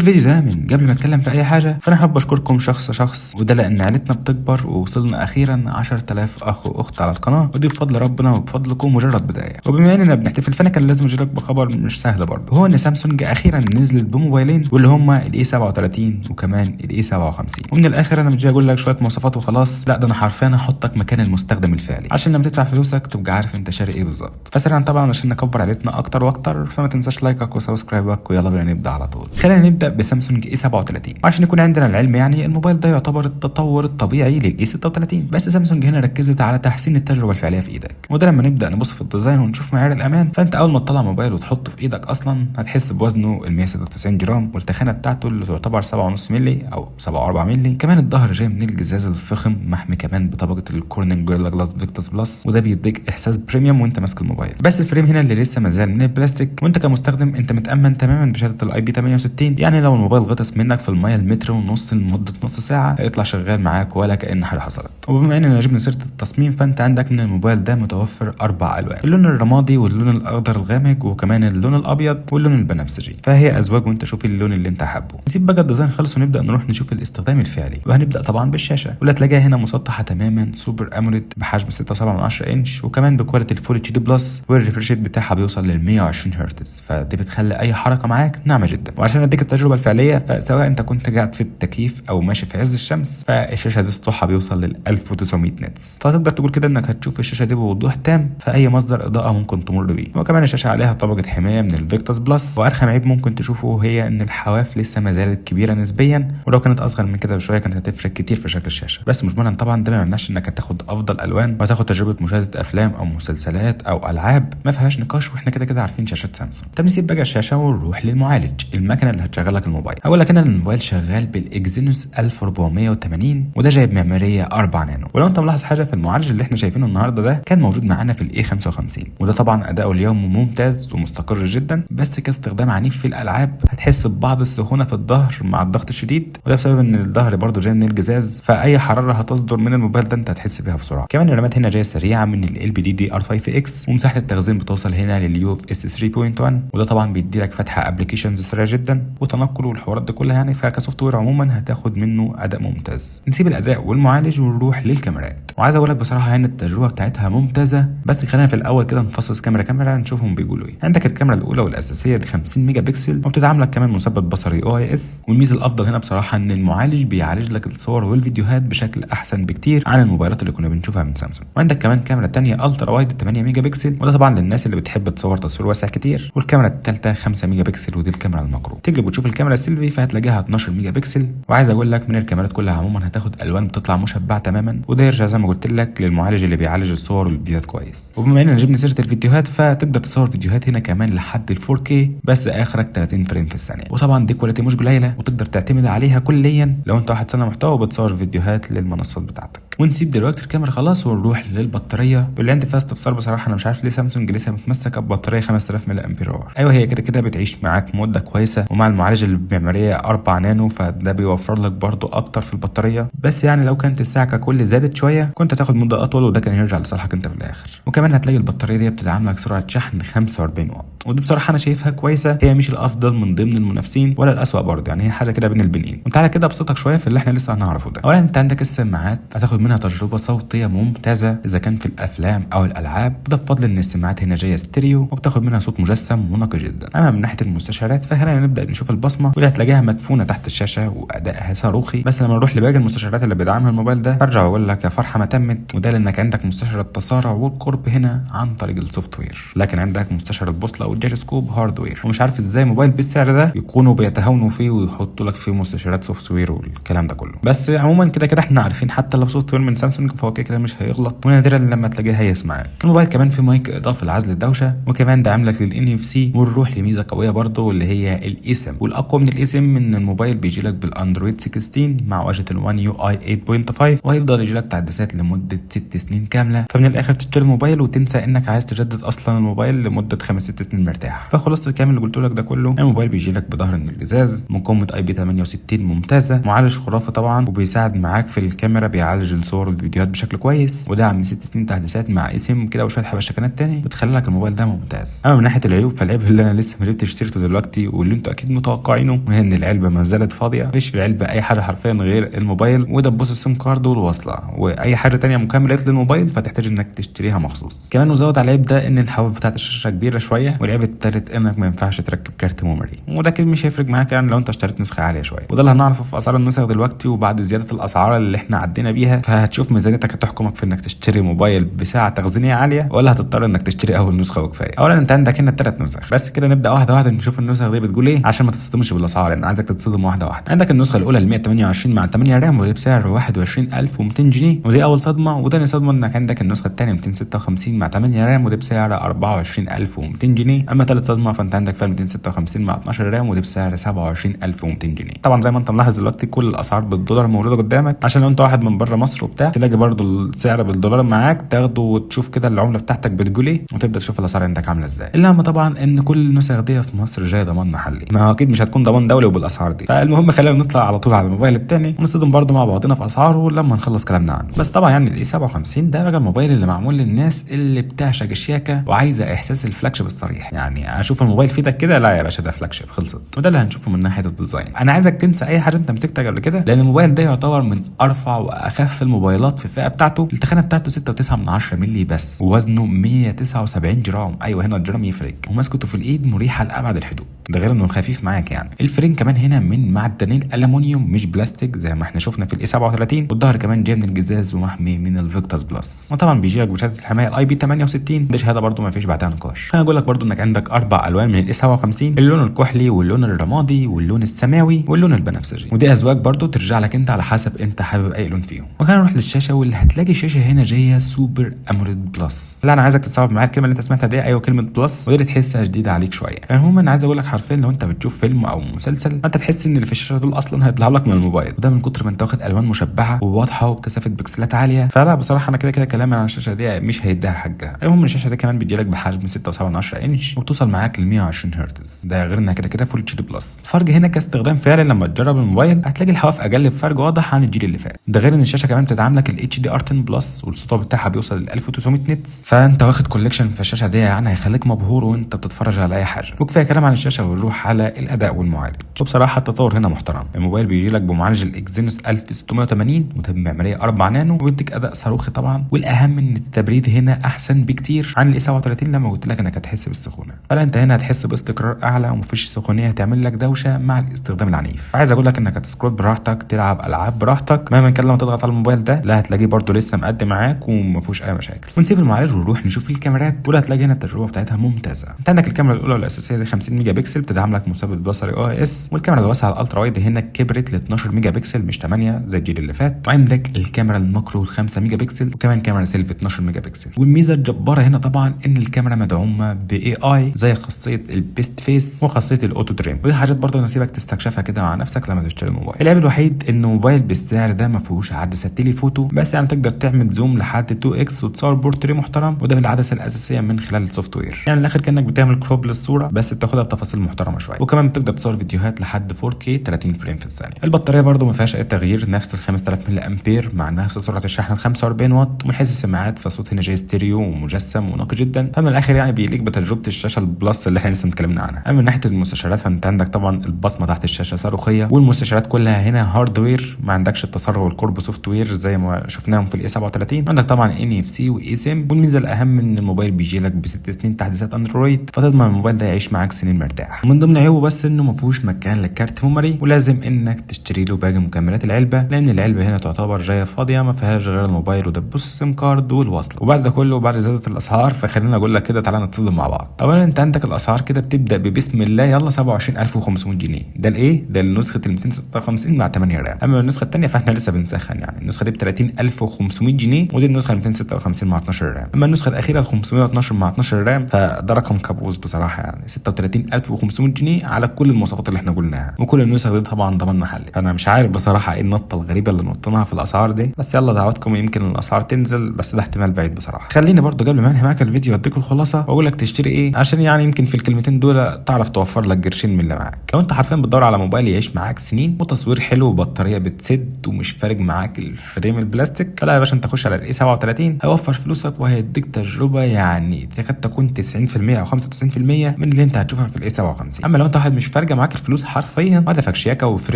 الفيديو ده من قبل ما اتكلم في اي حاجة فانا حابب اشكركم شخص شخص، وده لان عيلتنا بتكبر ووصلنا اخيرا 10000 اخ واخت على القناة، ودي بفضل ربنا وبفضلكم مجرد بداية. وبما اننا بنحتفل فانا كان لازم اجيلك بخبر مش سهل برضه، وهو ان سامسونج اخيرا نزلت بموبايلين واللي هما ال A37 وكمان ال A57. ومن الاخر انا مش جاي اقول لك شوية مواصفات وخلاص، لا ده انا حرفيا هحطك مكان المستخدم الفعلي عشان لما تدفع فلوسك تبقى عارف انت شاري ايه بالظبط. فسريعا طبعا عشان نكبر عيلتنا اكتر واكتر، فما تنساش لايكك و subscribe ك، ويلا بينا نبدا على طول. خلينا نبدا بسامسونج A37. عشان يكون عندنا العلم يعني الموبايل ده يعتبر التطور الطبيعي لل A36، بس سامسونج هنا ركزت على تحسين التجربة الفعلية في ايدك. وده لما نبدا نبص في ال design ونشوف معايير الامان، فانت اول ما تطلع موبايل وتحطه في ايدك اصلا هتحس بوزنه ال 196 جرام، والتخانه بتاعته اللي تعتبر 7.5 مللي او 7.4 مللي. كمان الظهر جاي من الجزاز الفخم محمي كمان بطبقه ال Corning Gorilla Glass Victus Plus، وده بيديك احساس premium وانت ماسك الموبايل. بس ال frame هنا اللي لسه مازال من البلاستيك، وانت كمستخدم انت متامن تماما بشهادة ال IP 68، يعني لو الموبايل غطس منك في المية المتر ونص لمدة نص ساعة هيطلع شغال معاك ولا كأن حاجة حصلت. وبما اننا جبنا سيره التصميم فانت عندك من الموبايل ده متوفر اربع الوان: اللون الرمادي واللون الاخضر الغامق وكمان اللون الابيض واللون البنفسجي، فهي ازواج وانت شوف اللون اللي انت حابة. نسيب بقى ال design خالص ونبدا نروح نشوف الاستخدام الفعلي، وهنبدا طبعا بالشاشة، واللي هتلاقيها هنا مسطحة تماما Super AMOLED بحجم 6.7 انش، وكمان ب quality ال Full HD Plus، وال refresh rate بتاعها بيوصل لل 120 هرتز، فدي بتخلي اي حركة معاك ناعمة جدا. وعشان اديك التجربة الفعلية، فسواء انت كنت قاعد في التكييف او ماشي في عز الشمس، فالشاشه دي سطوحها بيوصل لل 1900 nits، فتقدر تقول كده انك هتشوف الشاشة دي بوضوح تام في اي مصدر اضاءه ممكن تمر بيه. وكمان الشاشة عليها طبقه حماية من ال Victus Plus، وارخم عيب ممكن تشوفه هي ان الحواف لسه ما زالت كبيرة نسبيا، ولو كانت اصغر من كده بشوية كانت هتفرق كتير في شكل الشاشة. بس مجملا طبعا ده ما يمنعش انك هتاخد افضل الوان وهتاخد تجربه مشاهده افلام او مسلسلات او العاب ما فيهاش نقاش، واحنا كده كده عارفين شاشات سامسونج. طب نسيب بقى الشاشة ونروح للمعالج، المكنه اللي هتشغل لك الموبايل. اقول لك ان الموبايل شغال بال Exynos 1480، وده جايب معمارية 4 نانو. ولو انت ملاحظ حاجة في المعالج اللي احنا شايفينه النهارده ده كان موجود معانا في ال A55، وده طبعا اداؤه اليوم ممتاز ومستقر جدا، بس كاستخدام عنيف في الالعاب هتحس ببعض السخونه في الظهر مع الضغط الشديد، وده بسبب ان الظهر برضه جاي من الجزاز، فاي حرارة هتصدر من الموبايل ده انت هتحس بيها بسرعة. كمان الرامات هنا جاية سريعة من ال LPDDR5X، ومساحة التخزين بتوصل هنا لل UFS 3.1، وده طبعا بيدي لك فتحه applications سريع جدا وتنقل والحوارات دي كلها يعني، فك software عموما هتاخد منه اداء ممتاز. نسيب الاداء والمعالج ونروح للكاميرات. وعايز اقول لك بصراحة ان التجربة بتاعتها ممتازة، بس خلينا في الاول كده نفصص كاميرا كاميرا نشوفهم بيقولوا ايه. عندك الكاميرا الاولى والاساسيه دي 50 ميجا بكسل، وبتدعم لك كمان مثبت بصري OIS. والميزة الافضل هنا بصراحة ان المعالج بيعالج لك الصور والفيديوهات بشكل احسن بكتير عن الموبايلات اللي كنا بنشوفها من سامسونج. وعندك كمان كاميرا تانية ultra wide 8 ميجا بكسل، وده طبعا للناس اللي بتحب تصور تصوير واسع كتير. والكاميرا الثالثة 5 ميجا بكسل، ودي الكاميرا ال macro. تقلب وتشوف الكاميرا السيلفي فهتلاقيها 12 ميجا بكسل. وعايز اقول لك من الكاميرات كلها عموما هتاخد الوان بتطلع مشبعة تماما، وده يرجع زي ما قلت لك للمعالج اللي بيعالج الصور والفيديوهات كويس. وبما اننا جبنا سيره الفيديوهات فتقدر تصور فيديوهات هنا كمان لحد ال 4K، بس اخرك 30 frame في الثانية، وطبعا دي quality مش قليله وتقدر تعتمد عليها كليا لو انت واحد صانع محتوى وبتصور فيديوهات للمنصات بتاعتك. ونسيب دلوقتي الكاميرا خلاص ونروح للبطاريه، واللي عندي فيها استفسار بصراحة. انا مش عارف ليه سامسونج لسه متمسكة ببطاريه 5000 ملي امبير hour. ايوه هي كده كده بتعيش معاك مده كويسة، ومع المعالج اللي بمعماريه 4 نانو فده بيوفر لك برضو اكتر في البطارية، بس يعني لو كانت السعة ككل زادت شوية كنت هتاخد مده اطول، وده كان يرجع لصالحك انت في الاخر. وكمان هتلاقي البطارية دي بتدعم لك سرعة شحن 45 واط، ودي بصراحة انا شايفها كويسة، هي مش الافضل من ضمن المنافسين ولا الاسوأ برضه، يعني هي حاجة كده بين البنين. وتعالى كده ابسطك شوية في اللي احنا لسه هنعرفه ده. اولا انت عندك السماعات هتاخد منها تجربه صوتية ممتازة اذا كان في الافلام او الالعاب، وده بفضل ان السماعات هنا جاية ستيريو وبتاخد منها صوت مجسم ونقي جدا. اما من ناحية المستشعرات فخلينا نبدا نشوف البصمة، واللي هتلاقيها مدفونة تحت الشاشة وادائها صاروخي. بس لما نروح لباقي المستشعرات اللي بيدعمها الموبايل ده ارجع واقول لك يا فرحه ما تمت، وده لانك عندك مستشعر التسارع والقرب هنا عن طريق ال software، لكن عندك مستشعر البوصلة وال gyroscope hardware. ومش عارف ازاي موبايل بالسعر ده يكونوا بيتهاونوا فيه ويحطوا لك فيه مستشعرات software والكلام ده كله. بس عموما كده كده احنا عارفين حتى لو software من سامسونج فهو كده كده مش هيغلط، ونادرا لما تلاقيه هيس معاك. الموبايل كمان فيه مايك اضافي لعزل الدوشة، وكمان دعم لك لل NFC. ونروح لميزه قوية برضو واللي هي ال eSIM، والاقوى من ال eSIM ان الموبايل بيجي لك بالاندرويد 16 مع واجهه ال 1 UI 8.5، وهيفضل يجي لك تحديثات لمدة 6 سنين كاملة. فمن الاخر تشتري الموبايل وتنسى انك عايز تجدد اصلا الموبايل لمدة 5 6 سنين مرتاح. فخلاصه الكلام اللي قلت لك ده كله، الموبايل بيجي لك بظهر من الجزاز، مقاومة IP 68 ممتازة، معالج خرافي طبعا، وبيساعد معاك في الكاميرا، بيعالج الصور الصور والفيديوهات بشكل كويس، ودعم 6 سنين تحديثات مع eSIM كده وشوية حبشكنات تاني بتخلي لك الموبايل ده ممتاز. اما من ناحية العيوب، فالعيب اللي انا لسه ما جبتش سيرته دلوقتي واللي انتوا اكيد متوقعينه، وهي ان العلبة ما زالت فاضية، مفيش في العلبة اي حاجة حرفيا غير الموبايل ودبوس ال SIM card والوصله، واي حاجة تانية مكملات للموبايل فتحتاج انك تشتريها مخصوص. كمان وزود على العيب ده ان الحواف بتاعت الشاشة كبيرة شوية، والعيب التالت انك ما ينفعش تركب كارت memory، وده اكيد مش هيفرق معاك يعني لو انت اشتريت نسخه عالية شوية، وده اللي هنعرفه في اسعار النسخ دلوقتي. وبعد زيادة الاسعار اللي احنا عدينا بيها، فهتشوف ميزانيتك هتحكمك في انك تشتري موبايل بسعة تخزينيه عالية، ولا هتضطر انك تشتري اول نسخه وكفاية. اولا انت عندك هنا الثلاث نسخ بس كده، نبدا واحدة واحدة نشوف النسخ دي بتقول ايه عشان ما تتصدمش بالاسعار، يعني عايزك تتصدم واحدة واحدة. عندك النسخة الاولى ال 128 مع 8 RAM، ودي بسعر 21200 جنيه، ودي اول صدمة. وتاني صدمة انك عندك النسخة الثانية 256 مع 8 RAM، ودي بسعر 24200 جنيه. اما ثالث صدمة فانت عندك فئة 256 مع 12 RAM، ودي بسعر 27200 جنيه. طبعا زي ما انت ملاحظ دلوقتي كل الاسعار بالدولار موجودة قدامك، عشان لو انت واحد من بره مصر وبتاع تلاقي برضو السعر بالدولار معاك، تاخده وتشوف كده العملة بتاعتك بتقول ايه، وتبدا تشوف الاسعار عندك عامله ازاي. الاهم طبعا ان كل النسخ دي في مصر جاية ضمان محلي، ما هو اكيد مش هتكون ضمان دولي وبالاسعار دي. فالمهم خلينا نطلع على طول على الموبايل الثاني ونصدم برضو مع بعضنا في اسعاره لما نخلص كلامنا عنه. بس طبعا يعني ال A 57 ده بقى الموبايل اللي معمول للناس اللي بتعشق الشياكه وعايزه احساس ال flagship الصريح. يعني اشوف الموبايل في ايدك كده، لا يا باشا ده flagship خلصت. وده اللي هنشوفه من ناحية ال design. انا عايزك تنسى اي حاجة انت مسكتها قبل كده، لان الموبايل ده يعتبر من ارفع واخف الموبايلات في الفئة بتاعته. التخانه بتاعته 6.9 مللي بس، ووزنه 179 جرام. ايوه هنا الجرام يفرق، ومسكته في الايد مريحه لابعد الحدود، ده غير انه خفيف معاك. يعني ال frame كمان هنا من معدنين الومنيوم مش بلاستيك زي ما احنا شفنا في ال A 37، والظهر كمان جاي من الجزاز ومحمي من ال Victus Plus، وطبعا بيجي لك بشهادة الحماية ال IP 68، ده شهادة برده ما فيش بعدها نقاش. انا اقول لك برده انك عندك اربع الوان من ال A 57، اللون الكحلي واللون الرمادي واللون السماوي واللون البنفسجي، ودي اذواق برده ترجع لك انت على حسب انت حابب اي لون فيهم. وخلينا نروح للشاشه، واللي هتلاقي الشاشة هنا جاية Super AMOLED Plus. لا انا عايزك تستوعب معايا الكلمة اللي انت سمعتها دي، ايوه كلمة plus، ودي تحسها جديدة عليك شوية. المهم انا عايز اقول لك حرفيا لو انت بتشوف فيلم او مسلسل انت تحس ان اللي في الشاشة دول اصلا هيطلعوا لك من الموبايل، وده من كتر ما انت واخد الوان مشبعة وواضحة وبكثافه بكسلات عالية. فلا بصراحة انا كده كده كلامي عن الشاشة دي مش هيديها حقها. المهم الشاشة دي كمان بتجيلك بحجم 6.7 انش وبتوصل معاك ل 120 هرتز، ده غير انها كده كده Full HD Plus. الفرق هنا كاستخدام فعلي لما تجرب الموبايل هتلاقي الحواف اقل بفرق واضح عن الجيل اللي فات، ده غير ان الشاشة كمان بتدعم لك ال HDR 10 Plus والسطوع بتاعها بيوصل ل 1900 nits، فانت واخد collection في الشاشة دي يعني هيخليك مبهور وانت بتتفرج على اي حاجة. وكفاية كلام عن الشاشة ونروح على الاداء والمعالج. وبصراحة التطور هنا محترم، الموبايل بيجي لك بمعالج ال Exynos 1680 وده بمعماريه 4 نانو، وبيديك اداء صاروخي طبعا. والاهم ان التبريد هنا احسن بكتير عن ال A 37 لما قلت لك انك هتحس بالسخونه، فلا انت هنا هتحس باستقرار اعلى ومفيش سخونيه هتعمل لك دوشه مع الاستخدام العنيف. عايز اقول لك انك هت scroll براحتك، تلعب العاب براحتك، مهما كان لما تضغط على الموبايل ده لا هتلاقيه برده لسه مقدم معاك وما فيهوش اي مشاكل. ونسيب المعالج ونروح نشوف الكاميرات، ولا هتلاقي هنا التجربة بتاعتها ممتازة. انت عندك الكاميرا الاولى والاساسيه دي 50 ميجا بكسل بتدعم لك مثبت بصري OIS، والكاميرا الواسعة ال ultra wide هنا كبرت ل 12 ميجا بكسل مش 8 زي الجيل اللي فات. وعندك الكاميرا ال macro 5 ميجا بكسل، وكمان كاميرا سيلفي 12 ميجا بكسل. والميزة الجبارة هنا طبعا ان الكاميرا مدعومة ب AI زي خاصية ال best face وخاصيه ال auto trim، ودي حاجات برضه نسيبك تستكشفها كده مع نفسك لما تشتري الموبايل. العيب الوحيد انه موبايل بالسعر ده ما فيهوش عدسة telephoto، بس يعني تقدر تعمل zoom لحد 2 x وتصور بورتري محترم، وده بالعدسه الاساسية من خلال ال software. يعني الاخر كانك بتعمل crop للصورة بس بتاخدها بتفاصيل محترمه شوية. وكمان بتقدر تصور فيديوهات لحد 4K 30 frame في الثانية. البطارية برضه ما فيهاش اي تغيير، نفس ال 5000 ملي امبير مع نفس سرعة الشحن ال 45 واط. ومن حيث السماعات فالصوت هنا جاي ستيريو ومجسم ونقي جدا، فمن الاخر يعني بيليق بتجربه الشاشة ال plus اللي احنا لسه اتكلمنا عنها. اما من ناحية المستشعرات فانت عندك طبعا البصمة تحت الشاشة صاروخيه، والمستشعرات كلها هنا hardware، ما عندكش التسارع والقرب software زي ما شفناهم في ال A 37. عندك طبعا NFC و eSIM، والميزة الاهم ان الموبايل بيجي لك ب6 سنين تحديثات اندرويد، فتضمن الموبايل ده يعيش معاك سنين مرتاح. ومن ضمن عيوبه بس انه ما فيهوش مكان للكارت memory، ولازم انك تشتري له باقي مكملات العلبة، لان العلبة هنا تعتبر جاية فاضية ما فيهاش غير الموبايل ودبوس ال SIM card والوصله. وبعد ده كله وبعد زيادة الاسعار فخلينا اقول لك كده تعالى نتصدم مع بعض. اولا انت عندك الاسعار كده بتبدا ببسم الله يلا 27500 جنيه، ده الايه ده النسخة ال 256 مع 8 RAM. اما النسخة الثانية فاحنا لسه بنسخن، يعني النسخة دي ب 30500 جنيه، ودي النسخة ال 256 مع 12 RAM. اما النسخة الاخيرة ال 512 مع 12 RAM فده رقم كابوس بصراحة، يعني 36500 جنيه على كل المواصفات اللي احنا قلناها، وكل النسخ دي طبعا ضمان محلي. انا مش عارف بصراحة ايه النطه الغريبة اللي نطيناها في الاسعار دي، بس يلا دعواتكم يمكن الاسعار تنزل، بس ده احتمال بعيد بصراحة. خليني برضو قبل ما انهي معاك الفيديو اديك الخلاصة واقول لك تشتري ايه، عشان يعني يمكن في الكلمتين دول تعرف توفر لك قرشين من اللي معاك. لو انت حرفيا بتدور على موبايل يعيش معاك سنين وتصوير حلو وبطاريه بتسد ومش فارق معاك ال frame البلاستيك، فلا يا باشا انت خش على ال A37، هيوفر فلوسك وهيديك تجربه يعني تكاد تكون 90% او 95% من اللي انت هتشوفها في ال A57. اما لو انت واحد مش فارقه معاك الفلوس حرفيا، هدفك شياكه و frame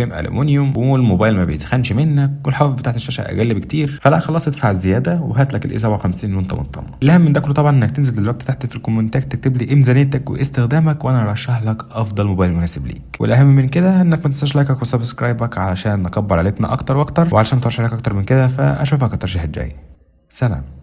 الومنيوم والموبايل ما بيسخنش منك والحواف بتاعت الشاشة اقل بكتير، فلا خلاص ادفع الزيادة وهات لك ال A57 وانت مطمن. الاهم من ده كله طبعا انك تنزل دلوقتي تحت في الكومنتات تكتب لي ايه ميزانيتك وايه استخدامك، وانا ارشح لك افضل موبايل مناسب ليك. والاهم من كده انك ما تنساش لايكك و subscribe ك علشان نكبر عيلتنا اكتر واكتر، وعلشان ترشح لك اكتر من كده. فاشوفك الترشيح الجاي، سلام.